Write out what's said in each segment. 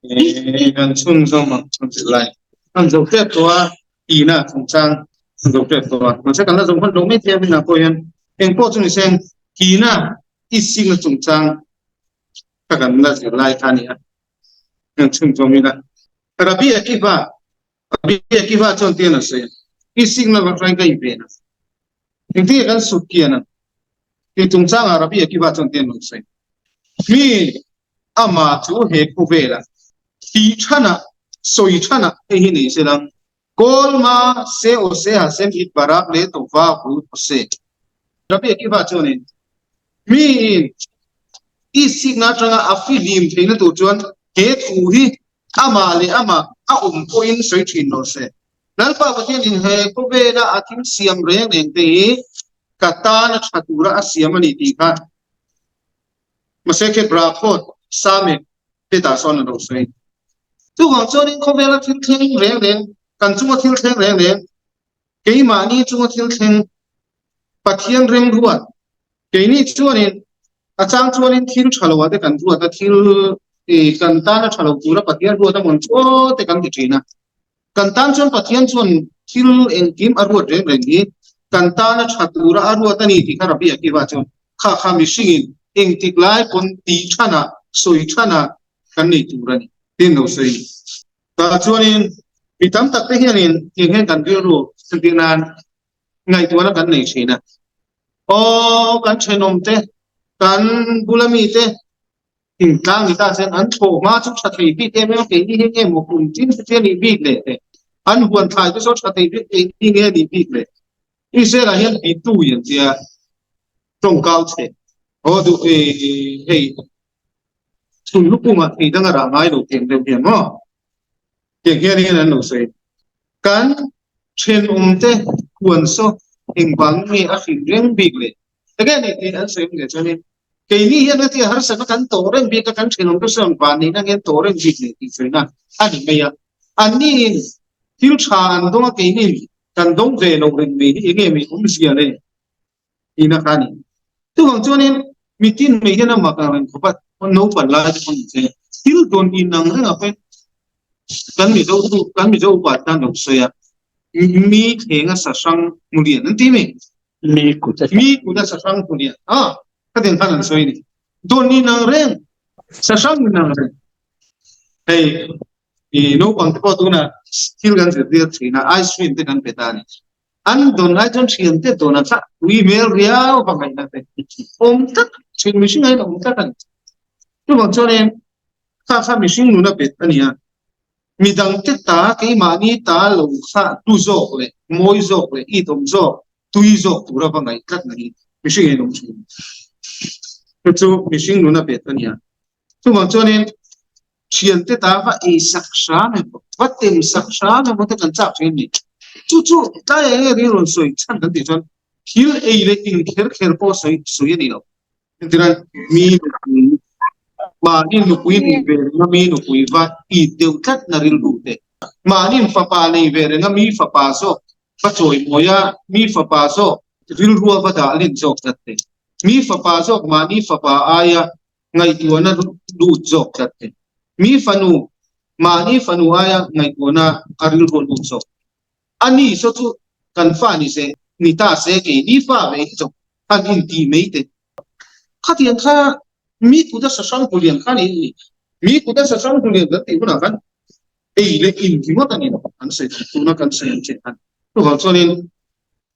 Kan kan chhunzawm ang chhun zir lai. Kan zo tep tawh a, tina chungchang kan zo tep tawh a. Mahse kan la zo hman lo mai thei a hminah pawh hian engpawh chu ni se tina i sikna chungchang kha kan la zir lai kha a ni a. Kan chhunzawm ila. Rabbi Akiva, Rabbi Akiva chuan tian a sawi a, I sikna vak hrain ka inven a. Engtin nge kan sut kian ang? Tih chungchangah Rabbi Akiva chuan tian a rawn sawi. Mi Amah chu he khawvelah tih thanah, sawi thanah hei hi nei sela, Kawl ma se aw se ha sem it barak le to va hu aw se. Rabbi Akiva chuanin, Miin i sikna atanga a fihlim theihna tur chuan he thu hi amah leh amah a awm pawhin sawi thin rawh se. Lalpa Pathianin he khawvela a thil siam reng reng te hi ka tana tha tura a siam a ni tih kha Mahse khi Brakot, Samek te tah sawn an lo sawi. Chuvang chuanin khawvela thil thleng reng reng, kan chunga thil thleng reng reng, keimahni chunga thil thleng, Pathian reng ruat, keini chuanin a chang chuanin thil tha lo ah te kan ruat a, thil kan tana tha lo tura Pathian ruat a mawn chaw te kan ti thin a. Kan tan chuan Pathian chuan thil engkim a ruat reng reng hi kan tana tha tura a ruat a ni tih kha Rabbi Akiva chuan kha kha mihringin engtik lai pawn tih thanah, sawi thanah kan nei tur a ni tiin lo sawi a ni. Tah chuanin mi tam tak te hianin tiang hian kan rilru entir nan ngaihtuahna kan nei thin a, aw kan thenawm te, kan bula mite Thingtlang ni ta chuan an thlawh hma chu tha thei bik em em a, keini hi nge maw kum tin chu tia nih bik leh te, an huan thlai te saw tha thei bik keini nge nih bik leh. Israel ah hian bitu i an tia tawngkau chhe aw duh hei chhun lupumah thei dang a rah ngai lo tiang deuh hian maw. Tiang hian hian an lo sawi. Kan thenawmte huan saw engvang nge a hrilh reng bik le? Enge ni tih an sawi awm leh chuanin keini hian heti harsatna kan tawh reng bik a, kan thenawmte sawn vanneihna nge an tawh reng bik le tih sawina a ni mai a. Anniin thil tha an dawng a, keiniin kan dawng ve lo reng mai hi enge mai awmzia le? Tihna kha a ni. Chuvang chuanin mitin mai hian a mak ang reng khawp a, naupan lai te pawh ni se, thil dawn inang reng ah pawhin kan Mizo chu kan Mizo upa tan lo sawi a, mi thlenga sahrang hmu lian an ti mi. Mi kut a Mi kut a sahrang hmu lian. A, khatiang khan an sawi a ni. Dawn inang reng, sahrang inang reng. Hei, i naupang te pawh tunah thil kan zirtir thin a, ice cream te kan pe ta a ni. An dawn lai chuan thiante dawn a thlah pui hmel riau va ngaihna te awm tlat thin mihring aiin a awm tlat a ni. Chuvang chuanin kha kha mihring nuna bet a ni a, midangte ta keimahni ta lo kha hlu zawk leh mawi zawk leh it awm zawk tui zawk tura va ngaih tlat na hi mihring aiin awm thin. Chu chu mihring nuna bet a ni a. Chuvang chuanin thiante ta va ei sak hram emaw, va tem sak hram emaw te kan chak thin a ni. Chu chu tlaiah nge ri rawn sawi chhan kan tih chuan thil ei leh in kher kher pawh sawi sawi a ni lo. Engtiran mi nupui mahni nupui nei ve renga mi nupui va it deuh tlat na rilru te, mahni fapa nei ve renga mi fapa zawk va chawimawi a, mi fapa zawk rilrua va dah len zawk tlat te, mi fapa zawk mahni fapa aia ngaihtuahna lut zawk tlat te, mi fanu mahni fanu aia ngaihtuahna a rilru lut zawk. A ni saw chu kan fa ni se, ni ta se kei ni fa ve hi zawk han inti mai te. Khatiang kha mi kuta sahrang hmulian kha niin ni. Mi kuta sahrang hmulian kan tih hunah khan ei leh in ringawt a ni lo an sawi thin, tuna kan sawi ang chiah khan. Chuvang chuanin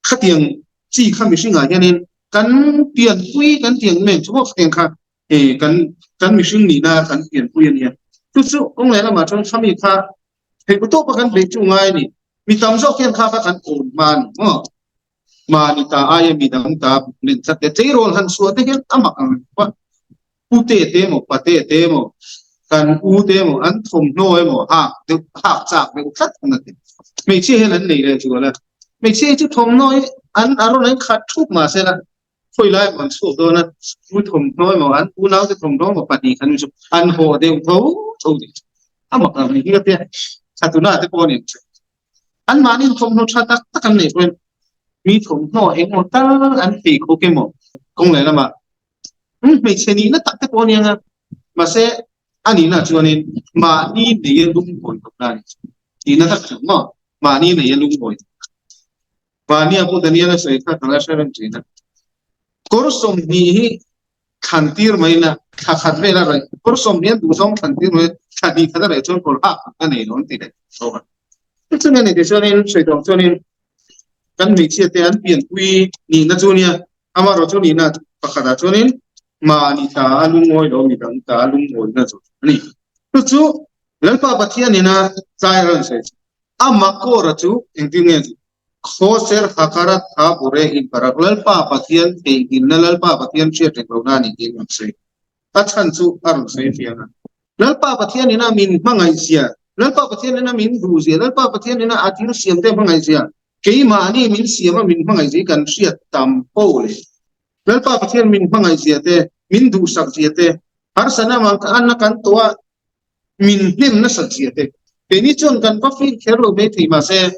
khatiang chi kha mihringah hianin kan pianpui kan tiang nen chu maw khatiang kha kan kan mihring nihna kan pianpui a nia. Chu chu kawng leh lamah chuan khami kha theih tawpa kan beih chu ngai a ni. Mi tam zawk hian kha kha kan awm hma a ni maw. Mahni ta aia mi dang ta len tlat te tleirawl han chhuah te hian a mak ang reng khawp a. Pu te te emaw, pa te te emaw, kan u te emaw an thawmhnaw emaw hak deuh hak chak deuh tlat ang a ti. Hmeichhia hian an nei leh zual a. Hmeichhia hi chu thawmhnaw hi an a rawn an khat thup mahse la khawi lai emaw an chhuak dawn a, u thawmhnaw emaw an unau te thawmhnaw emaw pahnih khan chu an haw deuh tho tho ni. A mak ang reng hi ka tia. Thatuna te pawh a ni. Anmahni thawmhnaw tha tak tak an neih pawhin mi thawmhnaw engemaw tal an phei khawk emaw kawng leh lamah hmeichhe nihna tak te pawh a ni ang a, mahse. A nihna chuanin mahni neia lungbawi lohna a ni. Tihna tak chu maw? Mahni neia lungbawi lohna. Mahnia pawh Daniel a sawi kha ka la hre reng thin a. Kawr 20 hi thlan tir mai ila, thla khat vel a raih, kawr 20 an duhzawng thlan tir mai, thla hnih khat a raih chuan kawr hak a nei lo an ti leh tho a. Chumi a ni tih chuanin sawi tawh ang chuanin kan hmeichhia te an pianpui nihna chu nia, amaherawh chu nihna pakhatah chuanin mahni ta a lungawi lo midang ta a lungawina chu a ni. Chu chu Lalpa Pathianin a tlai a rawn sawi chu ama kawra chu engtin nge chu Khawser Hakara tha bure inparak Lalpa Pathian theihnghilhna Lalpa Pathian hriat reng lohna a ni tiin rawn sawi. A chhan chu a rawn sawi fiang a. Lalpa Pathianin a min hmangaih zia, Lalpa Pathianin a min duh zia, Lalpa Pathianin a a thil siamte hmangaih zia, keimahni min siam a min hmangaih zia hi kan hriat tam po le. Lalpa Pathian min hmangaih zia te, min duhsak zia te, harsatna manganna kan tawh a min hnem nasat zia te, keini chuan kan va feel kher lo mai thei mahse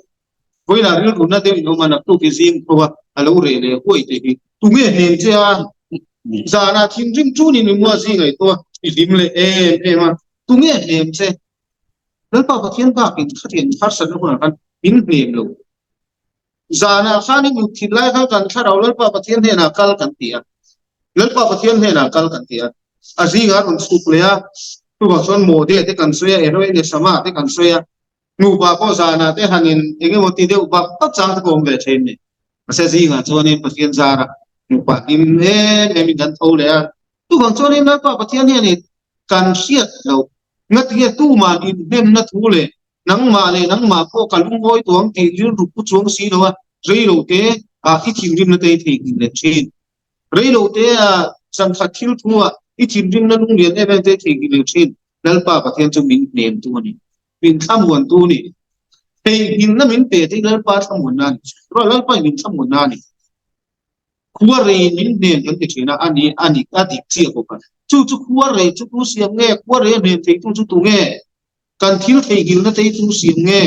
vawilah rilruna deuh in awm a, naktuk i zing tho a, a lo reh leh huai te hi tunge hnem che a, zanah thinrim tunin i mua zing ngaihtuah i hlim leh em em a, tunge hnem che? Lalpa Pathian bakin khatiang harsatna hunah khan min hnem lo. Zanah khan i mut thin lai khan kan thlarau Lalpa Pathian hnenah kal kan ti a, Lalpa Pathian hnenah kal kan ti a, a zingah a rawn chhuk leh a, chuvang chuan Mawde te kan sawi a, Eroe leh Sama te kan sawi a, nupa pawh zanah te han in eng emaw ti deuh bak bak chang te pawh awm ve thin ni. Mahse zingah chuanin Pathian zara nupa hlim em em in kan tho leh a, chuvang chuanin Lalpa Pathian hianin kan hriat loh ngatinge tuman inhnemna thu leh Nangmah leh nangmah pawh ka lungawi tawh ang tih rilru pu chuang si lo a, rei lo te ah i thinrimna te i theihnghilh leh thin. Rei lo te ah zan khat thil thu ah i thinrimna lunglian em em te i theihnghilh leh thin. Lalpa Pathian chu min hnemtu a ni. Min thlamuantu a ni. Theihnghilhna min pe te hi Lalpa thlamuanna a ni. Lalpa in min thlamuanna a ni. Khua rei min hnem kan ti thin a, a ni, a ni, a dik chiah bawk a. Chu chu khua rei chu tu siam nge? Khua rei a hnem theitu chu tu nge? Kan thil theihnghilhna te hi tu siam nge?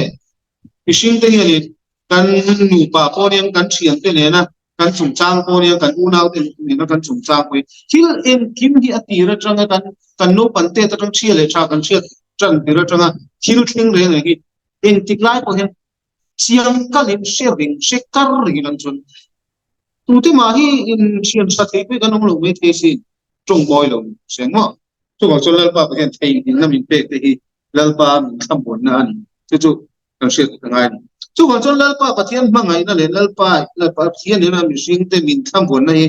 Mihring te hianin kan nupa pawh nia, kan thiante nena kan chungchang pawh nia, kan unaute nena kan chungchang pawh hi thil engkim hi a tir atanga kan kan naupang tet atang chhia leh tha kan hriat tan tir atanga thil thleng reng reng hi engtik lai pawh hian Chiang kalin hre ring hre kar ringin an chuan tute mah hi in thian tha thei pawh kan awm lo mai thei sin tawng mawi lo se maw chuvang chuan Lalpa Pathian theihnghilhna min pek te hi Lalpa min thlamuanna a ni chu chu kan hriat a ngai a ni chuvang chuan Lalpa Pathian hmangaihna leh Lalpa Pathian nena mihring te min thlamuanna hi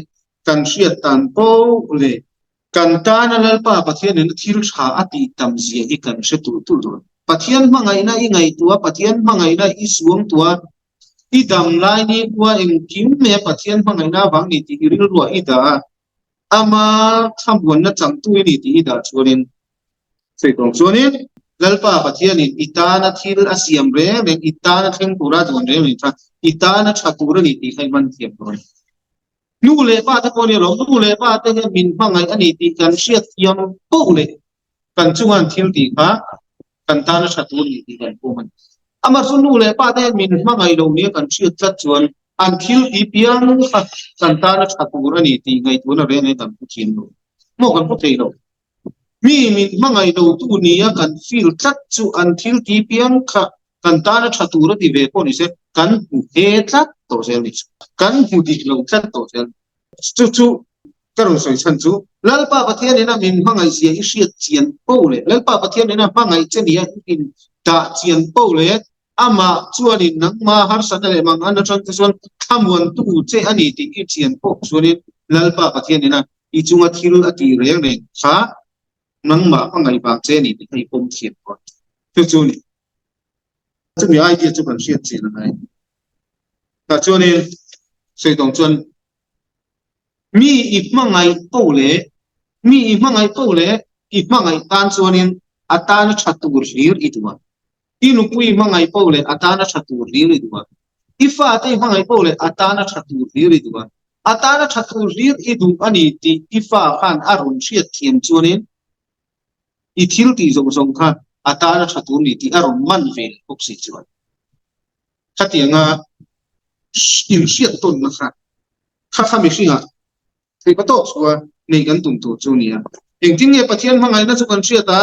kan hriat tan poh leh Kan tana Lalpa Pathianin thil tha a tih tam zia hi kan hre tulh tulh dawn. Pathian hmangaihna i ngaihtuah, Pathian hmangaihna i suangtuah, i dam lai ni khua engkim mai a Pathian hmangaihna avang ni tih i rilruah i dah a, ama thlamuanna changtu i ni tih i dah chuanin, sawi tawng chuanin Lalpa Pathianin i tana thil a siam reng reng, i tana thleng tura a duan reng reng kha i tana tha tur a ni tih kha i man thiam dawn. Nu leh pa te pawh nia lo, nu leh pa te hian min hmangaih a ni tih kan hriat thiam poh leh kan chunga an thil tih kha kan tan a tha tur a ni tih kan pawm a ni. Amah chu nu leh pa te hian min hmangaih lo nia kan hriat tlat chuan an thil tih piang kha kan tan a tha tur a ni tih ngaihtuahna reng reng kan pu thin lo maw kan pu thei lo. Mi min hmangaih lo tu nia kan feel tlat chu an thil ti piang kha kan tana tha tur a ti ve pawh ni se kan hmu he tlat tawh zel ni. Kan hmu dik lo tlat tawh zel. Chu chu ka rawn sawi chhan chu Lalpa Pathian ina min hmangaih zia i hriat chian poh leh Lalpa Pathian ina hmangaih che nia i in dah chian poh leh amah chuanin nangma harsatna leh mangan atang te chuan thlamuantu che a ni tih i chian pawh chuanin Lalpa Pathian ina i chunga thil a tih reng reng kha nangmah hmangaih vang che a ni tih kha i pawm thiam dawn. Chu chu ni. Chumi idea chu kan hriat chian a ngai. Tah chuanin sawi tawng chuan mi i hmangaih poh leh mi i hmangaih poh leh i hmangaih tan chuanin a tana tha tur hlir i duh a. I nupui hmangaih poh leh a tana tha tur hlir i duh a. I fate i hmangaih poh leh a tana tha tur hlir i duh a. A tana tha tur hlir i duh a ni tih i fa khan a rawn hriat thiam chuanin i thil tih zawng zawng kha a tana tha tur ni tih a rawn man ve leh bawk si chuan khatianga inhriat tawnna kha kha kha mihringah Theihpa tawk chua nei kan tum tur chu nia. Engtin nge Pathian hmangaihna chu kan hriat a?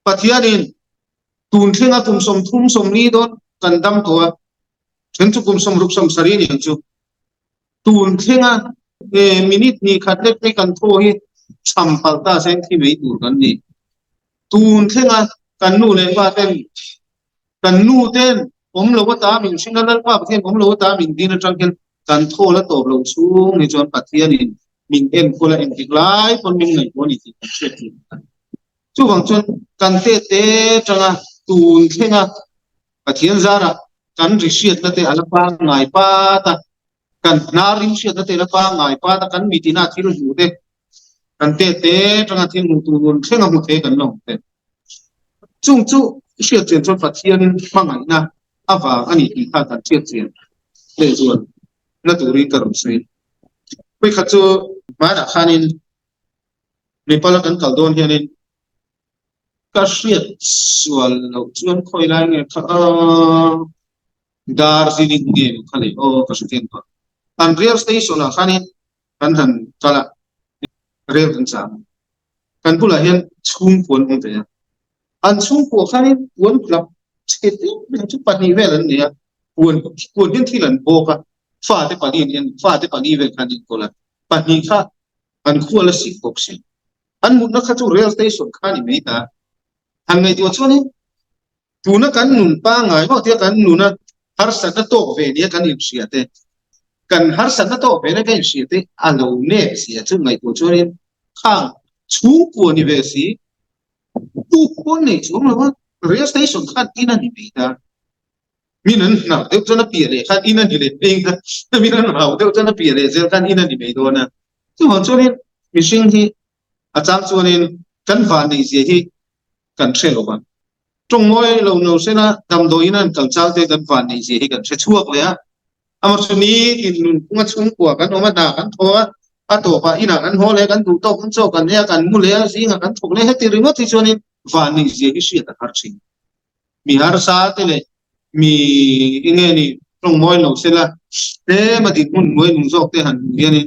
Pathianin tun thlenga kum 30 40 dawn kan dam tawh a, then chu kum 60 70 ni ang chu. Tun thlenga minute hnih khat lek phei kan thaw hi cham palh ta se thi mai tur kan ni. Tun thlenga kan nu leh pa ten kan nu ten awm lo ata min hring a, Lalpa Pathian awm lo ata min din atang hian kan thaw la tawp lo chhung hi chuan Pathianin min enkawl a, engtik lai pawn min ngaihtuah a ni tih kan hriat thin a ni. Chuvang chuan kan tete tanga tun thlenga Pathian zarah kan ri hriatna te a la pangngai pat a, kan hnar rim hriatna te a la pangngai pat a, kan mitina thil hmuh te, kan tete tanga thil hmuh tur rawn thlenga hmu thei kan la awm te. Chung chu hriat chian chuan Pathian hmangaihna avang a ni tih kha kan hriat chian leh zual na turin ka rawn sawi. Vawikhat chu hmanah khanin Nepal-a kan kal dawn hianin ka hriat sual loh chuan khawi lai nge kha aaa Darjeeling nge maw kha leh aw ka hre thiam tawh. An rail station ah khanin kan han kal a, rail kan chang a. Kan bulah hian chhungkua an awm ve a. An chhungkua khanin puan hlap chhe deuh deuh chu pahnih vel an nei a, puan puan hian thil an bawk a, fate pahnih an fate pahnih vel kha an enkawl a, pahnih kha an khual a sik bawk si. An mutna kha chu rail station kha a ni mai ta. Han ngaihtuah chuanin tuna kan nun pangngai maw tia kan nuna harsatna tawk ve nia kan inhria te, kan harsatna tawk ve na kan inhria te a lo nep zia chu ngaihtuah chuanin khang chhungkua ni ve si tuk pawn nei chuang lo a, rail station khan in a ni mai ta. Min an hnar deuh chuan a piah leh khan in a ni leh mai a, min an rau deuh chuan a piah leh zel khan in a ni mai dawn a. Chuvang chuanin mihring hi a chang chuanin kan vanneih zia hi kan hre lo va. Tawng mawi lo no hrena damdawiin an kal chang te kan vanneih zia hi kan hre chhuak leh a. Amaherawhchu nitin nunphunga chhungkua kan awm a, hna kan thaw a, a tawpah inah kan haw leh a, kan duh tawk kan chaw kan ei a, kan mu leh a, zingah kan thawk leh a, heti ringawt hi chuanin vanneih zia hi hriat a har thin. Mi harsa te leh mi enge ni tawng mawi lo sela tlema dinhmun hnuai nung zawk te han hmuh hianin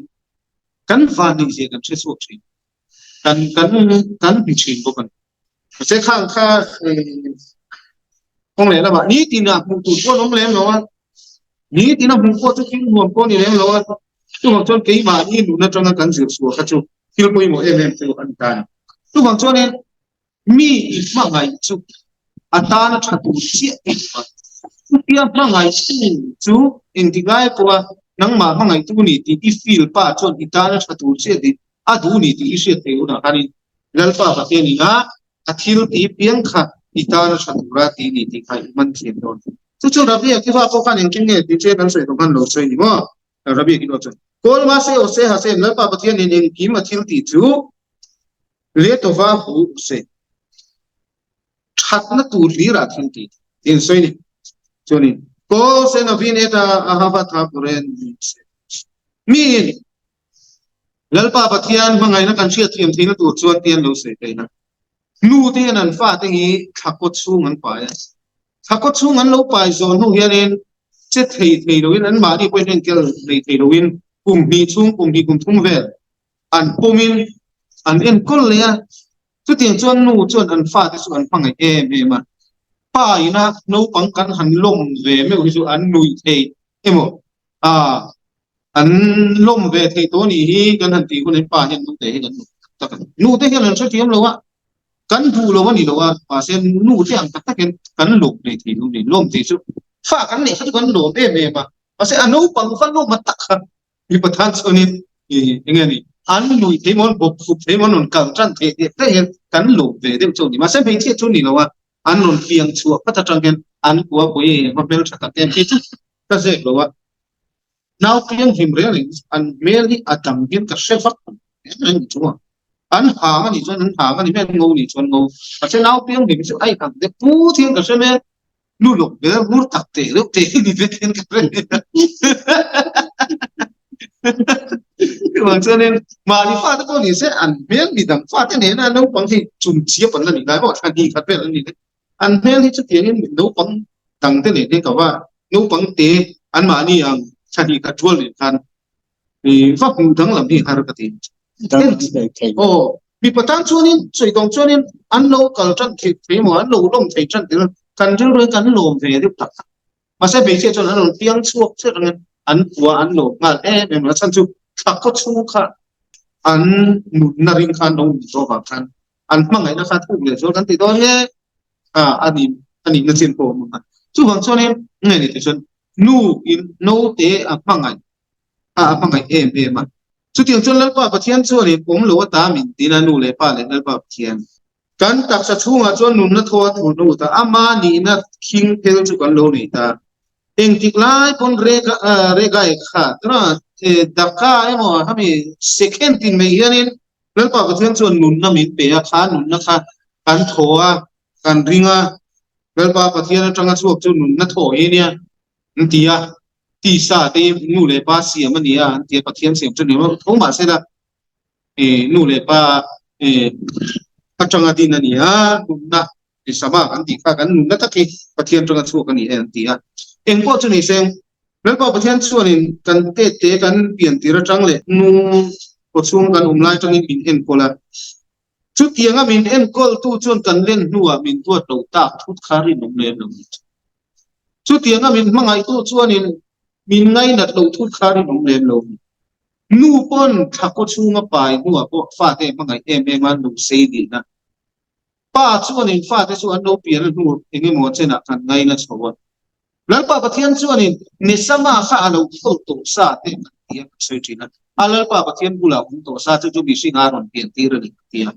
kan vanneih zia kan hre chhuak thin. Kan kan kan hmu thin bawk a ni. Mahse khang kha kawng leh lamah nitin ah hmuh tur pawh an awm lem lo a, nitin a hmuh pawh chu thil nuam pawh a ni lem lo a, chuvang chuan keimahni nun atanga kan zir chhuah kha chu thil pawimawh em em chu a ni ta a ni. Chuvang chuanin Mi i hmangaih chu a tana tha tur chiah i duh a, chutia hmangaihtu chu engtik lai pawha nangmah hmangaihtu ni tih i feel pa chuan i tana tha tur chiah tih a duh ni tih i hriat theih hunah khanin Lalpa Pathian ina a thil tih piang kha i tana tha tura tih ni tih kha i hman thiam dawn. Chu chu Rabbi Akiva pawh khan engtin nge tih che kan sawi tawh khan lo sawi ni maw? Rabbi Akiva chuan, Kawl mahse aw se ha se Lalpa Pathianin engkim a thil tih chu Letova hu se thatna tur hlir ah thil tih tih an sawi ni. Chuanin Ko se navin eta ahava tha puren se. Miin Lalpa Pathian hmangaihna kan hriat thiam theihna tur chuan ti an lo sawi theihna. Nu te hian an fate hi thlakaw chhung an pai a. Thlakaw chhung an lo pai zawh hnu hianin che thei thei loin anmahni pawhin enkel nei thei loin kum hnih chhung kum hnih kum thum vel an pawmin an enkawl leh a, chutiang chuan nu chuan an fate chu an hmangaih em em a, pa ina naupang kan han lawm ve meuh hi chu an nuih thei emaw ah an lawm ve thei tawh anih hi kan han tih hunin pa hian nute hi kan nuih tak tak a ni. Nute hian an hrethiam lo a, kan duh lo a ni lo a, mahse nute ang tak takin kan lawm ve thei lo a ni, lawm thei chu fa kan neih kha chu kan lawm em em a, mahse a naupang va lawm a tak kha Mi Pathan chuanin eng nge ni an nuih thei maw an bawp khup thei maw an rawn kal tan theih teh teh hian kan lawm ve deuh chauh a ni. Mahse hmeichhia chu ni lo a, an rawn piang chhuah phat atang hian an kua pui hma hmel tha tak em khi chu ka zek lo a. Nau piang hlim reng reng an hmel hi a dang hian ka hre vak reng ni chung a. An hang a nih chuan an hang a ni mai, an ngo nih chuan ngo. Mahse nau piang hlim chu a inang deuh put hian ka hre mai a. Nu lawk ber ngur tak teh reuh teh hi ni vek hian ka hre Chuvang chuanin mahni fate pawh ni se an hmel mi dang fate nena naupang hi chum chiap an la ni ngai maw thla hnih khat vel an ni le. An hmel hi chutiangin naupang dangte nen hian ka va naupang te anmahni ang thla hnih khat rual nen khan va hmuh danglam hi har ka ti. Aw. Mipa tan chuanin sawi tawng chuanin an lo kal tan thei thei maw an lo lawm thei tan tir kan rilru hi kan lawm ve deuh tak tak. Mahse hmeichhia chuan an rawn piang chhuak chiah reng a, an pua an lawm nghal em em a chhan chu thla khaw chhung kha an nunna ring khan lo ni tawh vang khan an hmangaihna kha thuk leh zual kan ti dawn nge a a ni a nihna chin pawh a awm ang a. Chuvang chuanin nge ni tih chuan nu in naute a hmangaih a a hmangaih em em a. Chutiang chuan Lalpa Pathian chuanin awm lo ata min tin a, nu leh pa leh Lalpa Pathian. Kan taksa chhungah chuan nunna thaw a thur hnu ta, ama nihna khing phel chu kan lo nei ta. Engtik lai pawn rega regai kha tuna daka emaw hemi second tin mai hianin Lalpa Pathian chuan nunna min pe a, kha nunna kha kan thaw a, kan ring a, Lalpa Pathian atanga chhuak chu nunna thaw hi ania an ti a, tisa te nu leh pa siam a ni a an ti a, Pathian siam chu ni lo tho mahsela nu leh pa atanga din a ni a, nunna sama kan tih kha kan nunna tak hi Pathian atanga chhuak a ni e an ti a. Engpawh chu ni se, Lalpa Pathian chuanin kan tette kan pian tir atang leh nu kawchhung kan awm lai atangin min enkawl a. Chutianga min enkawltu chuan kan len hnuah min duat lo tak thut kha rinawm lem lo ni. Chutianga min hmangaihtu chuanin min ngainat lo thut kha rinawm lem lo ni. Nu pawn thla kaw chhunga pai hnuah pawh fate hmangaih em em a nu sei dihna. Pa chuanin fate chu an lo pian a hnu eng emaw chenah kan ngaina chho a. Lalpa Pathian chuanin Nesama kha a lo thawl tawh sa te an ti a, kan sawi thin a. A Lalpa Pathian bulah awm tawh sa chu chu mihring a rawn pian tir a ni an ti a.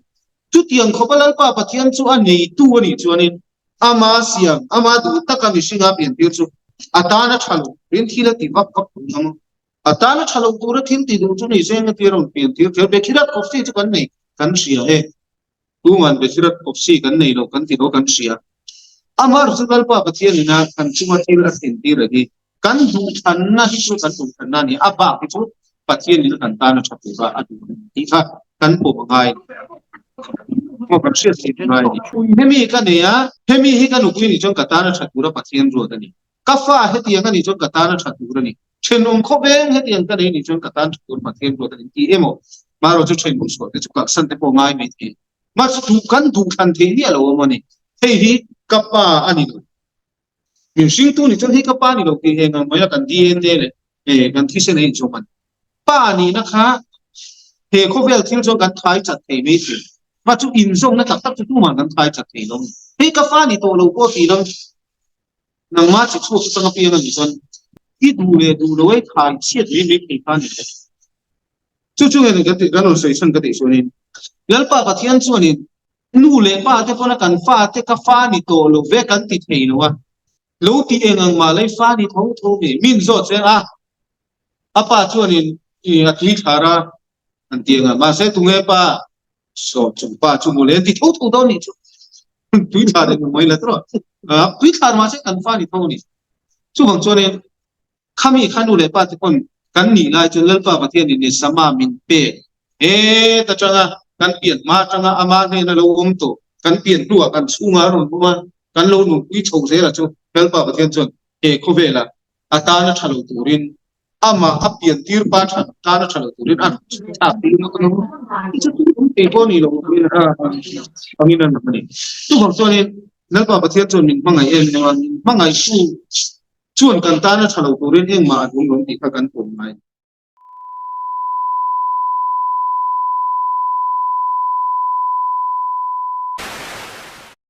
Chutiang khawpa Lalpa Pathian chu a neitu a nih chuanin ama siam, ama duh taka mihring a pian tir chu a tan a tha lo, rin thil a ti vak vak thung ang. A tan a tha lo tura thil ti duh chu ni se enga tir a rawn pian tir kher. Bekhirat Kofsi chu kan nei, kan hria e. Tuman Bekhirat Kofsi kan nei lo kan ti lo kan hria. Amah chu Lalpa Pathian ina kan chunga thil a thlen tir a hi. Kan duhthanna hi chu kan duhthanna a ni. A bak hi chu Pathian ina kan tan a tha tura a duh a ni tih kha kan pawm a ngai. Maw kan hriat theih a ngai a ni. Hemi ka nei a, hemi hi ka nupui nih chuan ka tan a tha tura Pathian ruat a ni. Ka fa hetiang a nih chuan ka tan a tha tur a ni. Thenawm khawveng hetiang ka nei nih chuan ka tan tha tur Pathian ruat a ni tih emaw marawh chu thenawm sual te chu kalhsan te pawh ngai mai thei. Mahse duh kan duh thlan thei miah lo a maw ni. Hei hi ka pa a ni lo. Min hringtu nih chuan hei ka pa a ni lo tih eng ang mai a kan DNA leh kan thisen a inzawm a ni. Pa nihna kha he khawvel thil chuan kan thai chat thei mai thei. Mahse chu inzawmna tak tak chu tumah kan thai chat thei lo a ni. Hei ka fa ni tawh lo pawh tih lo. Nangmah chi chhuak atanga piang a nih chuan i duh leh duh lo ei khai chhiat mai mai thei kha a ni le. Chu chu nge kan tih kan rawn sawi chhan ka tih chuanin Lalpa Pathian chuanin nu leh pa te pawna kan fa te ka fa ni tawh lo ve kan ti thei lo a, lo ti eng ang mah lei fa ni tho tho mi min zawt che a, a pa chuanin a tui thlar a an ti ang a, mahse tunge pa Saw chung pa chu mawle an ti tho tho dawn nih chu. Tui thlar eng mai la tawh. Tui thlar mahse kan fa ni tho a ni. Chuvang chuanin khami kha nu leh pa te pawn kan nih lai chuan Lalpa Pathianin ni sama min pek het atanga kan pian hma atanga ama hnena lo awm tawh kan pian hnuah kan chhungah a rawn awm a, kan lo nunpui chho zel a chu Lalpa Pathian chuan he khawvelah a tana tha lo turin amah a pian tir pa tha tan a tha lo turin a thlak tir ngawt ang i chu tu thei pawh ni lo turin a angin a lang a ni. Chuvang chuanin Lalpa Pathian chuan min hmangaih em em a, min hmangaihtu chuan kan tan a tha lo turin engmah a dum lo tih kha kan pawm ngai.